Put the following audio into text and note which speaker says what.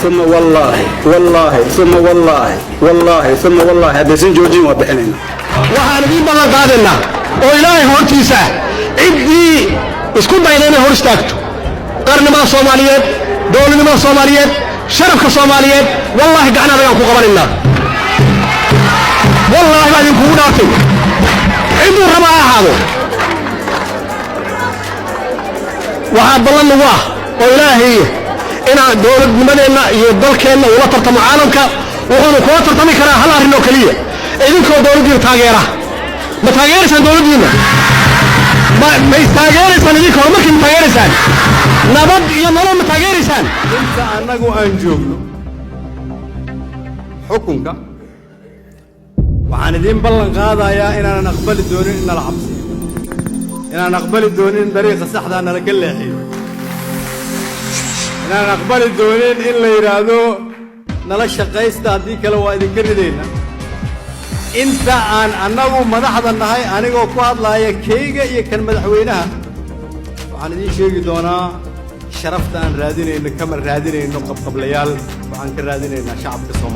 Speaker 1: Uma wallaahi, wallaahi, uma wallaahi, wallaahi, uma wallaahi, haddaysan joojin waa bixinayna.
Speaker 2: Waxaan idiin ballan qaadaynaa oo Ilaahay hortiisa, ciddii isku dayda inay hor istaagto qarnimada Soomaaliyeed, dowladnimada Soomaaliyeed, sharafka Soomaaliyeed, wallaahi gacan adagaan ku qabanaynaa. Wallaahi baa idinkugu dhaartay, cidduu raba ha ahaado. Waxaa ballan nagu ah oo Ilaahay inaan dowladnimadeenna iyo dalkeenna ula tartamo caalamka. Wuxuuna kula tartami karaa hal arrin oo keliya: idinkoo dowladdiina taageera. Ma taageeraysaan dowladdiinna? Ma istaageeraysaan idinka? Horumarkii ma taageeraysaan? Nabad iyo Nolol ma taageeraysaan?
Speaker 3: Inta annagu aan joogno xukunka, waxaan idiin ballan qaadayaa inaanan aqbali doonin in nala cabsiyo, inaan aqbali doonin in dariiqa saxdaa nala ka leexiyo, inaan aqbali doonin in la yidhaahdo nala shaqaysta, haddii kale waa idinka ridayna. Inta aan annagu madaxda nahay, anigoo ku hadlaaya kayga iyo kan madaxweynaha, waxaan idiin sheegi doonaa sharafta aan raadinayno kama raadinayno qabqablayaal, waxaan ka raadinaynaa shacabka Soomaaliya.